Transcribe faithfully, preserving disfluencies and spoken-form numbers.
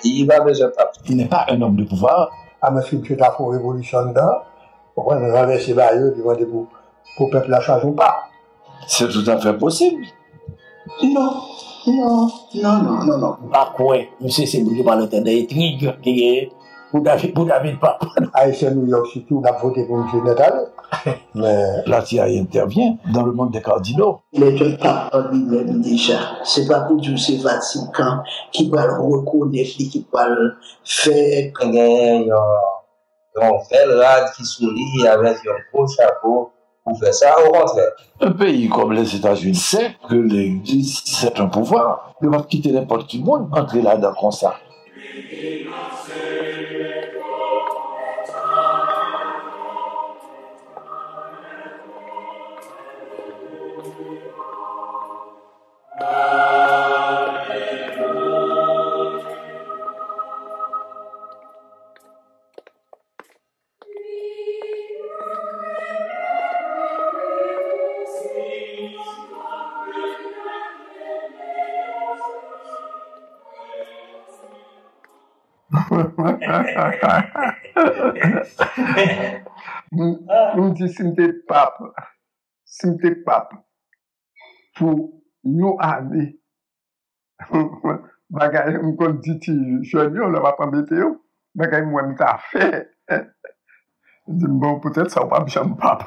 Li pa bezwen pap. Il n'est pas un homme de pouvoir. Amwens ke misye ta fè yon revolisyon anndan, ou konprann, ranvèse bagay yo, epi mande pou, pou pèp la chwazi yon pap. C'est tout à fait possible. Non, non, non, non, non, non. M pa kwè misye se moun ki pral antre nan entrig ki genyen pou David, pou David Pap. Ayisyen Nouyòk sitou, n ap vote pou misye nèt ale. Men La C I A intervient dans le monde des cardinaux. Lè ke Pap an li menm deja, se pa pou di w se Vatikan ki pral rekonèt li, ki pral fè. Genyen yon, yon bèl rad ki sou li avèk yon gwo chapo pou fè sa, okontrè. Un pays comme les États-Unis sait que l'Église c'est un pouvoir. Yo p ap kite nenpòt ki moun antre ladan konsa. M di si m te pap, si m te pap pou yon ane, bagay m konn di ti jèn yo lè m ap anbete yo, bagay m wè m ta fè. M di m bon, poutèt sa ou p ap janm pap.